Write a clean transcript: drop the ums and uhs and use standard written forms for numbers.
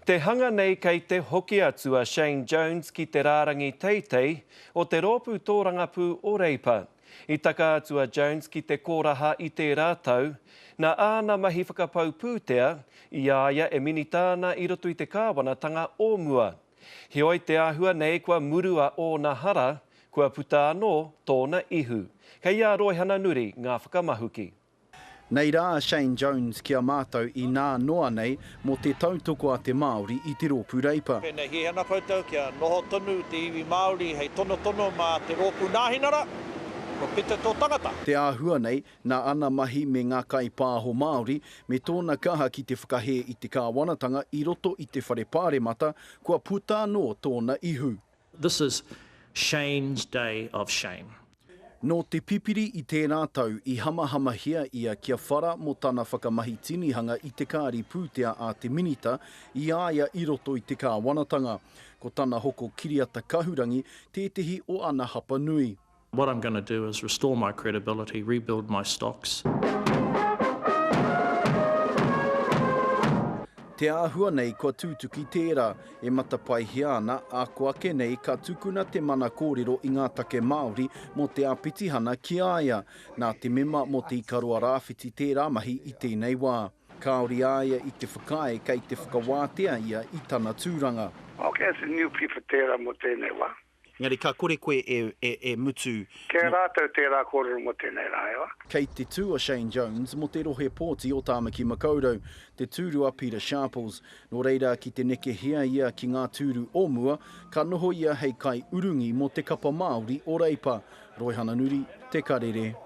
Te hanga nei kei te hoki atu a Shane Jones ki te rārangi teitei o te rōpū tōrangapū o Reipa. I taka atu a Jones ki te kōraha i tērā tau, nā āna mahi whakapau pūtea, i a ia e minita ana i roto i te kāwanatanga o mua. Heoi te āhua nei kua murua ōna hara, kua puta anō tōna ihu. Kei a Roihana Nuri ngā whakamahuki. Nei rā a Shane Jones ki a mātou i nā noa nei mō te tautoko a te Māori i te Rōpū Reipa. Pēnei hiahia ana koutou kia noho tonu te iwi Māori hei tonotono mā te Rōpū Nāhinara, kua pita tō tangata. Te āhua nei, nā ana mahi me ngā kaipāho Māori, me tōna kaha ki te whakahē i te kāwanatanga i roto i te Whare Pāremata, kua puta anō tōna ihu. This is Shane's day of shame. Nō te Pipiri i tērā tau i hamahamahia ia kia whara mō tana whakamahi tinihanga i te kāri pūtea a te Minita i a ia i roto i te kāwanatanga. Ko tana hoko kiriata kahurangi tētehi o ana hapa nui. What I'm gonna do is restore my credibility, rebuild my stocks. Te āhua nei kua tūtuki tērā, e matapaehia ana, ā ko ake nei ka tukuna te mana kōrero i ngā take Māori mō te āpitihana ki a ia. Nā te mema mō Te Ikaroa Rāwhiti tērā mahi i tēnei wā. Kāore a ia i te whakaae kei te whakawātea ia i tana tūranga. Ok, it's a new pipa tērā mō tēnei wā. Engari ka kore koe e mutu. Kei a rātou tērā kōrero mō tēnei rā, ewa. Kei te tū a Shane Jones mō te rohe pōti o Tāmaki Makaurau, te tūru a Pita Sharples. Nō reira, ki te nekehia ia ki ngā tūru o mua, ka noho ia hei kaiurungi mō te kapa Māori o Reipa. Roihana Nuri, Te Karere.